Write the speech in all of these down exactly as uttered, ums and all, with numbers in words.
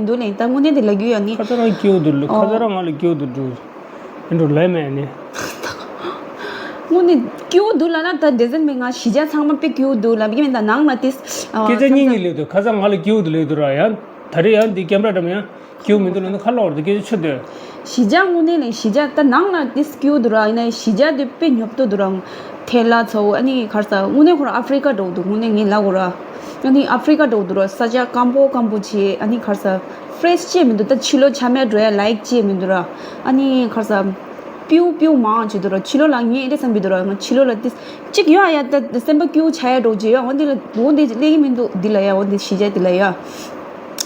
མི་འདུག་ལེ། ད་དངོས་གནས་དེ་ལབ་རྒྱུ་ཡོད་ནི། ཁ་ཚ་རང་སྐྱིད་པོ་འདུག་ལེ། ཁ་ཚ་རང་ང་ལ་སྐྱིད་པོ་འདུག་འགྲོ། ཨེ་འགྲོ་ལེ་མེད་ནི། དངོས་གནས་སྐྱིད་པོ་འདུག་ལབ་ན་ད་དེ་ཟེར་མི་ང་གཞིས་ཆགས་ཚང་མ་དཔེ་སྐྱིད་པོ་འདུག་ལབ་ཀྱི་མིན། ད་ནང་ལ་ཏིས། སྐད་ཆ་གཉིས་གཉིས་ལབ་འདུག་ཁ་ཚ་ང་ལ་སྐྱིད་པོ་འདུག་ལབ་འདུག་ར། ཡང་ད་རེས་ཡང་འདི་ཀེམ་ར་འགྲམ་ཡང་སྐྱིད་པོ་མི་འདུག་ལབ་ན་ཁ་ལོག་ར། ད་སྐད་ཆ་ཆོད་དེ། གཞིས་ཆགས་དངོས་གནས་ལ་གཞིས་ཆགས་ད་ནང་ལ་ཏིས་སྐྱིད་པོ་འདུག་ར། ཡིན་ན་གཞིས་ཆགས་དེ་དཔེ་ཉོབ་ཏོ་འདུག་ར། ཐལ་ལ་ཚ་བོ། ཨ་ནི་ག་རེ་ཟ། དངོས་གནས་ཁོ་རང་ཨ་ཧྥི་རི་ཀ་འདྲ་བོ་འདུག་དངོས་གནས་ངས་ལབ་དགོས་ར། ཨ་ནི་ཨ་ཧྥི་རི་ཀ་འདྲ་བོ་འདུག་ར། ས་ཆ་སྐམ་པོ་སྐམ་པོ་བྱས། ཨ་ནི་ག་རེ་ཟ། ཕེ་རེ་ཤི་ཅིག་མི་འདུག་ད་ཕྱི་ལོགས་ཆ་མེད་འགྲོ་ཡ་ལའིག་ཅིག་མི་འདུག་ར། ཨ་ནི་ག་རེ་ཟ། སྤྲེའུ་སྤྲེའུ་མང་ཅིག་འདུག་ར། ཕྱི་ལོགས་ལ་ངས་ཨེ་འདྲ་བསམ་གྱི་འདུག་ར། ང་ཕྱི་ལོགས་ལ་ཏིས་གཅིག་ཡོད་ཨ་ཡ། ད་སེམས་པ་སྐྱིད་པོ་ཆགས་ཡ་འདྲ་བོ་ཅིག་ཡོད། འོ་འདི་ལ་འོ་འདི་སླེབས་ཀྱི་མི་འདུག་འདི་ལ་ཡ། འོ་འདི་གཞིས་ཆགས་འདི་ལ་ཡ།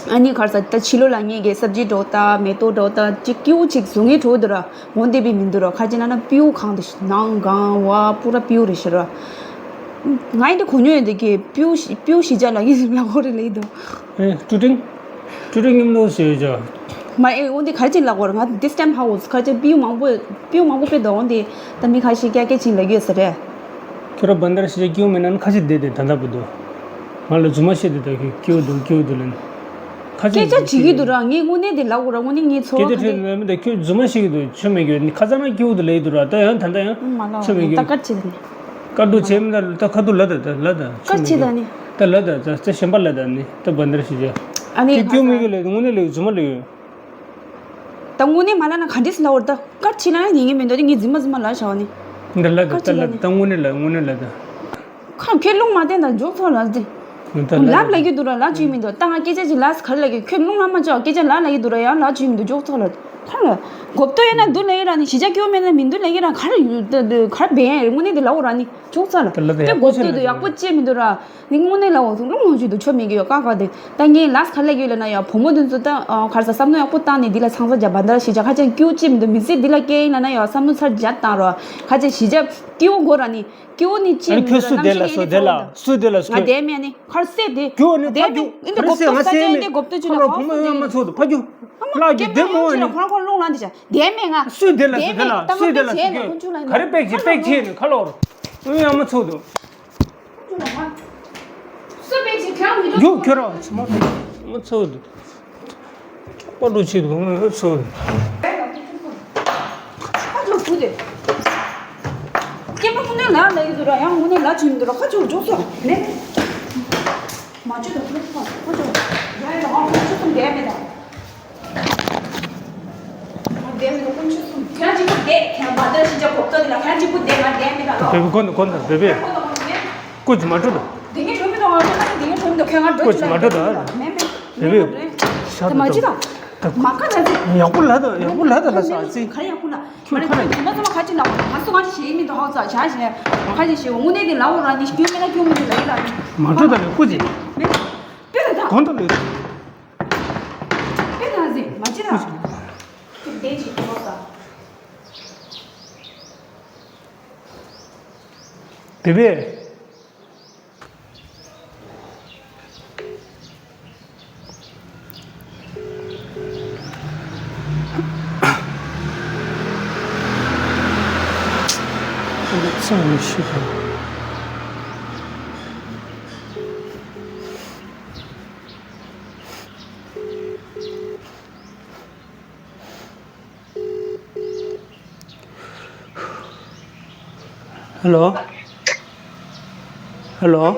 ཨ་ནི་ག་རེ་ཟ། ད་ཕྱི་ལོགས་ལ་ངས་ཀྱི་སབ་ཇི་འདྲ་བོ་ད་མེ་ཏོག་འདྲ་བོ་ད་ཅིག་སྐྱིད་པོ་ཅིག་བཟོ་ངེས་འདྲ་བོ་འདུག་ར། འོ་འདི་དཔེ་མི་འདུག་ར། ཁ་ཅིག་ལབ་ན་སྤྲེའུ་གང་དུ་ནང་གང་བ་པུ་ར་སྤྲེའུ་རེད་ཤག་ར། ང་ཡི་འདི་གོ་མྱོང་ཡོད་འདི་གི་སྤྲེའུ་སྤྲེའུ་གཞིས་ཆགས་ལ་ཡིན་ལ་འོ་རེད་ལེ་འདུག་ཨེ་ཀྲུ་ཀྲིང་། ཀྲུ་ཀྲིང་མཉམ་དུ་ཞེས་བྱ། མ་ཨེ་འོ་འདི་ག་རེ་ཅིག་ལབ་དགོས་ར། ང་this time house་ག་རེ་ཅིག་སྤྲེའུ་མང་པོ་སྤྲེའུ་མང་པོ་དཔེ་འདུག་འོ་འདི་ད་མི་ཁ་ཤས་ཀྱ་ཀྱ་ཅིག་ལབ་ཀྱི་ཡོད་ས་རེད། ཁྱོད་རང་བན་དར་གཞིས་ཆགས་སྐྱིད་པོ་མེད་ན་ནི་ཁ་ཤས་བསྡད་དེ་ད་ལྟ་བུ་འདུག་ང་ལ་རྫུན་མ་བཤད་དེ་ད་ཁྱོད་སྐྱིད་པོ་འདུག་སྐྱིད་པོ་འདུག་ལབ་ནི། ཁ་ཤས་སྐད་ཆ་བྱེད་ཀྱི་འདུག་ར། ངས་དངོས་གནས་དེ་ལབ་དགོས་ར། དངོས་གནས་ངའི་ཚོར་བ་སྐད་ཆ་ག་དེ་དྲིས་ལབ་མི་ད་ཁྱོད་རྫུན་མ་བཤད་ཀྱི་འདུག་ཆོ་མེད་ཀྱི་ཁ་ཚ་ན་སྐྱིད་པོ་འདུག་ལབ་ཀྱི་འདུག་ར། ད་ཡང་ད་ལྟ་ཡང་མ་ལབ་ཆོ་མེད་ཀྱི་ད་སྐད་ཆ་དེ་ནི། དཀའ་སྡུག་བྱས་མི་ད་ད་ཁ་ཐུག་ལབ་ད་ད་ལབ་ད་ཆོ་མེད་ཀྱི་ད་ལབ་ད་ད་ད་གཞན་པ་ལབ་ད་ནི་ད་བན་དར་གཞིས་ཆགས་ཀྱི་སྐྱིད་པོ་མེད་ཀྱི་ལབ་དངོས་གནས་ལབ་རྫུན་མ་ལབ་ཡོད། ད་དངོས་གནས་མ་ལབ་ན་ག་འདྲས་ལབ་འོར་ད། སྐར་ཆེ་ན་ཡིན་ངེས་མི་འདུག་ངས་རྫུན་མ་རྫུན་མ་ལབ་བྱ་བ་ནི། འདི་ལབ་ད་ད་ལབ་ད་དངོས་གནས་ལབ་དངོས་གནས་ལབ་ད། ཁ་ཁྱོད་རླུང་མ་བསྟན་ད་འཇོག་ཚོགས་ལབ་ཟེར། ད་ལབ་ལབ་ལབ་ཀྱི་འདུག་ར་ལབ་བྱེད་མི་འདུག་ད་ང་སྐད་ཆ་ཅིག་ལབ་ག་རེ་ལབ་ཀྱི་ཁྱོད་རླུང་ལབ་མ་བྱ་སྐད་ཆ་ལབ་ལབ་ཀྱི་འདུག་ར་ཡང་ལབ་བྱེད་མི་འདུག་འཇོག་ཚོགས་ལབ་ཁ་ལ། གོ་བསྡུར་ཡོད་ན་འདུག་ལབ་ཡོད་ར་ནི་གཞིས་ཆགས་སྐྱོ་མེད་ན་མི་འདུག་ལབ་ཡོད་ར་ག་རེ་ཡོད་ད་ག་རེ་བན་དངོས་གནས་དེ་ལབ་འོ་ར་ནི་འཇོག་ཚོགས་ལ་ད་ལབ་ད་དཔེ་ཡག་པོ་གོ་བསྡུར་ཆེ་དུ་ལབ་ཡག་པོ་བྱེད་མི་འདུག་ར། ནི་དངོས་གནས་ལ་འོ་ཚོ་རླུང་ལོངས་སྤྱོད་དུ་ཆོ་མེད་ཀྱི་ཡོད་ཀ་ཀ་དེ། ད་ངས་ལས་ཀ་ལས་ཀྱི་ཡོད་ལ་ན་ཡང་བུ་མོ་དེ་ཚོ་ད་གར་ས་བསམ་བློ་ཡག་པོ་བཏང་ནས་འདི་ལ་ཚང་ས་རྒྱ་བ་འདར་ཞི་ཅག་ཁ་ཅན་ཀྱུ་ཅི་མི་འདུག་མི་ཚེ་འདི་ལ་སྐྱེལ་ཡིན་ལ་ན་ཡང་བསམ་བློ་ཚར་རྒྱ་བཏང་རོགས་ཁ་ཅན་ཞི་ཅག་སྐྱེ་བོ་མགོ་ར་ནི། སྐྱེ་བོ་ནི་ཅི་ཨ་ནི་ཁྱོད་སུ་དེ་ལ་སུ་དེ་ལ་སུ་དེ་ལ་སུ། ང་དེ་མེད་ནི་ཁར་སེ་དེ། སྐྱེ་བོ་ནི་དེ་ཕ་རྒྱུ་མེད་ཨིན་དུ་གོ་ཏོ་ས་ཅན་དེ་གོ་ཏོ་ཅི་ལ་ཁོ་རོ་ཁོ་མོ་ཡོད་མ་ཚོད་དུ་ཕ་རྒྱུ། ཨ་མ་ལག་གི་དེ་མོ་ཨ་ནི། ཁོ་རང་ཁོ་རང་རླུང་ལངས་དེ་བྱ་དེ་མེད་ང་། སུ་དེ་ལ་སུ་དེ་ལ་སུ་དེ་ལ་སུ་སྐྱེ་ག་རེ་པེག་ཅི་པེག་ཅི་ནི་ཁ་ལོར། ཨུ་ཡ་མ་ཚོད་དུ། སུ་པེག་ཅི་ཁྱང་མི་འདུག་རྒྱུག་ཁྱོད་རང་ཚོ་མ་མ་ཚོད་དུ། པ་ལུ་ཆེད་དུ་ང་ཚོ། ཁ་ཆུ་བུ་དེ། སྐྱེས་པ་ཁོ་ནའི་ལ་ལ་ཡི་འདུག་ར་ཡང་ངུ་ནའི་ལ་ཆུ་མི་འདུག་ར་ཁ་ཆུ་འཇོག་སོ་ནས། མ་ཆུ་དང་ཁ་ཆུ་ཁ་ཆུ། ཡ་ཡ་ང་ཁ་ཆུ་ཁུམ་བསྡད་མེད་ད། ང་བསྡད་མེད་ད་ཁ་ཆུ་ཁུམ་ཁྱེད་རང་གཅིག་པུ་བསྡད་ཁྱེད་རང་བ་དར་ཞི་ཅག་གོབ་ཏོ་དེ་ལ་ཁྱེད་རང་གཅིག་པུ་བསྡད་ང་བསྡད་མེད་ད་ལོ། བེ་བེ་གོ་ནི་གོ་ནི་བེ་བེ། ཁོ་ན་ཁོ་ནི་བེ། ཀུ་ཅི་མ་འགྲོ་ད། དེ་ངས་གྲོ་མི་འདུག་ང་ཚོ་ད་དེ་ངས་གྲོ་མི་འདུག་ཁྱེད་ང་འགྲོ་ཀུ་ཅི་ཅི་ལ་མ་འགྲོ་ད། མེད་མེད་རེ་མེད་བེ། རེད། ཤ་དེ་མ་ཅི་ད། ད་མ་ཀ་ད་ཟེ། ཡག་པོ་ལ་ད་ཡག་པོ་ལ་ད་ལ་ས་ཟེ། ག་ཡག་པོ་ལ། ཁྱོད་མ་རེད་ཁ་ཁྱོད་ཚོ་མ་ཚོ་མ་ཁ་ཅི་ལ་ང་སུ་ང་ཞེས་མི་འདུག་ཧའོ་ཙ་བྱ་ཞེས། ཁ་ཅི་ཞེས་དངོས་གནས་དེ་ལ་འོ་ར་ནི་སྐྱོན་མེད་ན་སྐྱོན་མི་འདུག་ལ་ཡིན་ལ་ནི། མ་འགྲོ་ད་ལེ་ཀུ་ཅི། མེད། དཔེ་ད་ད། གོང་ད་ལེ། དཔེ་ད་ཟེ་མ་ཅི་ད། ཀུ་ཅི་དེ་ཅི་ཧའོ་ཙ། བེ་བེ། Hello? Hello?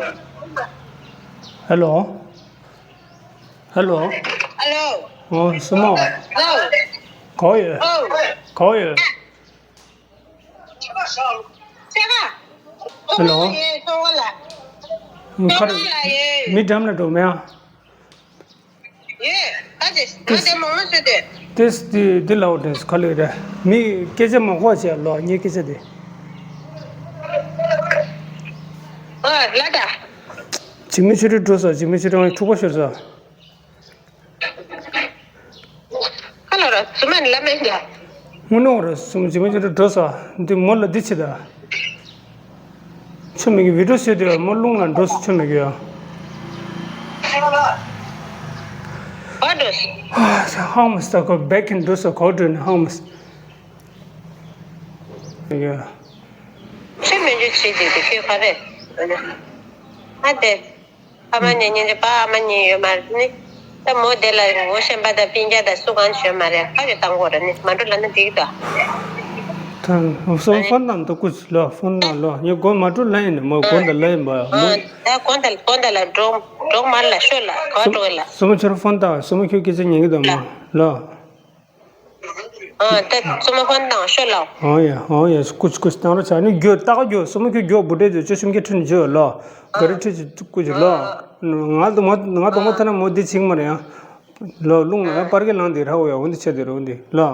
Hello? Hello? Hello? ཨོ་སུ་མོ། Hello? ག་པར་ཡོད། ཨོ། ག་པར་ཡོད། Hello? ཁར་མི་འགྲམ་ལ་འགྲོ་མེད་ཨ། ཡོད། ད་དེ་ང་དེ་མོ་མོ་ཟེར་དེ། དེ་དེ་དེ་ལའོ་དེ་ག་ལེ་རེད། མི་སྐད་ཆ་མ་གོ་བྱས་ལོ་ངའི་སྐད་ཆ་དེ། ཨ་ལ་ད། འཇིགས་མེད་ཆོས་སྒྲོན་འགྲོ་སོང་། འཇིགས་མེད་ཆོས་སྒྲོན་འཁྲུག་པ་ཤོར་སོང་། ཁ་ལོ་ར་སུ་མ་ལ་མེད་ཀྱ། དངོས་གནས་ར་སུ་མ་འཇིགས་མེད་ཆོས་སྒྲོན་འགྲོ་སོང་། འདི་མོ་ལ་འདི་བྱེད་ད། ཆུ་མིག་གི་བི་ཌིའོ་བཟོས་དུས་མོ་རླུང་ལ་འགྲོ་སོང་། ཆུ་མིག་གི་ཡ། ཨ་འགྲོ་སོང་། ཧང་མ་སྟ་ཁོ་བེག་གིན་འགྲོ་སོང་། གོ་འགྲོ་ནི་ཧང་མ་སྟ། ཡ། ཆུ་མིག་འགྲོ་བྱེད་དུས་དེ་ཁྱོད་ག་རེ། ཨ་དེ། ཕ་མ་ནས་གཉེན་ཚན་པ་ཨ་མ་གཉིས་ཡོད་མ་རེད་ནི། ད་མོ་དེ་ལ་ངོ་ཤེས་པ་དང་སྤུན་ཀྱག་དང་སུ་གང་ཞོན་མ་རེད། ཁ་ཡོད་བཏང་གོ་ར་ནི་མ་འགྲོ་ལ་ནི་འགྲིག་ད། ད་སོ་ཧྥོན་དང་ཏུ་ཀུ་ལ་ཧྥོན་ན་ལོ་ངས་གོ་མ་འགྲོ་ལ་ཡིན་ནི་མོ་གོ་འདི་ལ་ཡིན་པ་མོ། ད་གོ་འདི་གོ་འདི་ལ་འགྲོ་འགྲོ་མ་ལ་ཤོད་ལ་ག་འགྲོ་ལ། སོ་མ་ཁྱོད་ཧྥོན་དང་སོ་མ་ཁྱོད་སྐད་ཆ་ཉན་གི་དང་མོ་ལ། ཨ་ད་སོ་མ་ཧྥོན་དང་ཤོད་ལ། ཨོ་ཡ་ཨོ་ཡ་ཀུ་ཅི་ཀུ་ཅི་བཏང་རོགས་བྱ་ནི་རྒྱུ་ཏག་རྒྱུ་སོ་མ་ཁྱོད་རྒྱུ་བུ་འདྲེ་རྒྱུ་ཅོ་ཤུམ་ཁྱོད་ཁྲིད་ནི་རྒྱུ་ལོ། ག་རེ་ཁྲིད་ཀྱི་ཀུ་ཅི་ལོ། ང་དང་མོ་ང་དང་མོ་ཐ་ན་མོ་འདི་ཆིག་མ་རེད་ཡ། ལོ་རླུང་ལ་ཡ་པར་གི་ལངས་འདི་ར་འོ་ཡ་འོ་འདི་ཆེ་འདི་རོ་འདི་ལོ།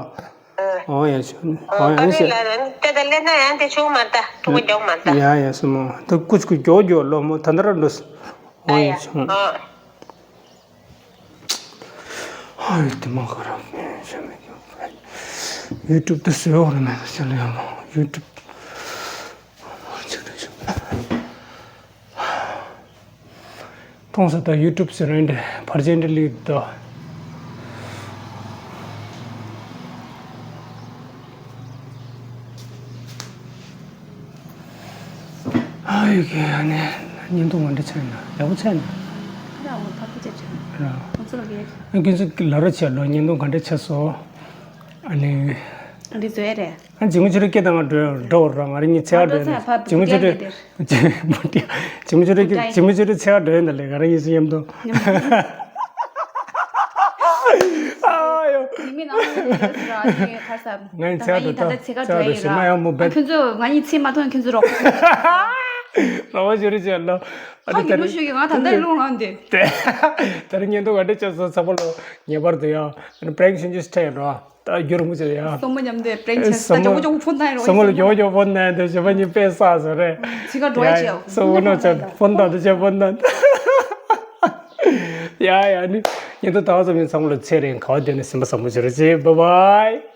ཨོ་ཡ་ཆུ་ཨོ་ཡ་ཨ་ནི་ཤེ། ལ་ར་ནི་ཏེ་ད་ལེ་ན་ཡང་དེ་ཆུང་མ་ད་ཕྲུ་གུ་མགྱོགས་མ་ད། ཡ་ཡ་སོ་མ་ད་ཀུ་ཅི་ཀུ་མགྱོགས་མགྱོགས་ལོ་མོ་ད་ད་ར་འགྲོ། ཨོ་ཡ་ཆུ། ཨ་ཡ་དེ་མ་ག་ར་ཡུ་ཊུབ་དུ་བཟོས་འོ་ར་མེད་ཟེར་ལ་ཡང་ཡུ་ཊུབ། མཐོང་ས་ད་ཡུ་ཊུབ་ཟེར་རེད་འདྲ་བར་ཆད་འདྲ་ལིག་ད། ཨ་ཡོད་ཀྱི་ཨ་ནི་བརྙན་ཐུང་ག་འདྲ་ཆགས་ན་ཡག་པོ་ཆགས་ན། ར་འོ་ཐག་པ་ཆ་ཆ། ར། ཁོང་ཚོ་ལ་གས། ཨ་ཁྱོད་ཚོ་ལ་ར་ཆ་ལོ་བརྙན་ཐུང་ག་འདྲ་ཆགས་སོང་། ཨ་ནི། འདི་བཟོས་རེད། ཨ་འཇིགས་མེད་ཆོས་སྒྲོན་སྐད་བཏང་ང་འགྲོ་འགྲོ་ར་ང་རང་གཉིས་ཆེ་བ་འགྲོ་ཡིན་ད་འཇིགས་མེད་ཆོས་སྒྲོན། འཇིགས་མེད་ཆོས་སྒྲོན་འཇིགས་མེད་ཆོས་སྒྲོན་ཆེ་བ་འགྲོ་ཡིན་ད་ལས་ང་རང་གཉིས་སུ་མཉམ་དུ། ཨ་ཡོ། ང་ཡིན་ཆེ་བ་འགྲོ་ད་ཆེ་བ་འགྲོ་ཡིན་ར། ཁྱོད་ཚོ་ང་གཉིས་ཚེ་མ་ཐོན་ཁྱོད་ཚོ་རོགས། རོགས་ཞུ་རེ་བྱས་ལ། ཨ་ཁ་གི་མོ་ཞུ་གི་ང་ད་ལྟ་རླུང་ལངས་ཏེ། དེ་རིང་ཉིན་ཐོ་ག་འདྲ་བྱས་སོང་ཚང་མ་ལོ་ངེས་པར་དུ་ཡང་པྲེང་ཤིན་ཅུ་སྤྲད་རོགས། ད་རྒྱུ་རུ་མུ་ཆེ་ཡ། སོ་མོ་མཉམ་དུ་པྲེང་ཆེ་ས་ཇོ་བོ་ཇོ་བོ་ཕོན་ཐང་རོ། སོ་མོ་ལ་ཇོ་བོ་ཇོ་བོ་ཕོན་ཐང་དུ་ཞེ་པ་གཉིས་པས་ས་སོ་རེ། ཚིག་ག་འགྲོ་ཡ་ཆེ། སོ་མོ་ནོ་ཆེ་ཕོན་ཐང་དུ་ཆེ་ཕོན་ཐང་། ཡ་ཡ་ནི་ཉིན་ཐོ་ད་བ་ཙམ་ཡིན་ཚང་མ་ལ་ཚེ་རིང་ག་བ་དེ་ནི་སེམས་པ་བཟང་པོ་བྱེད་རོགས་བྱེད། བཱའི་བཱའི།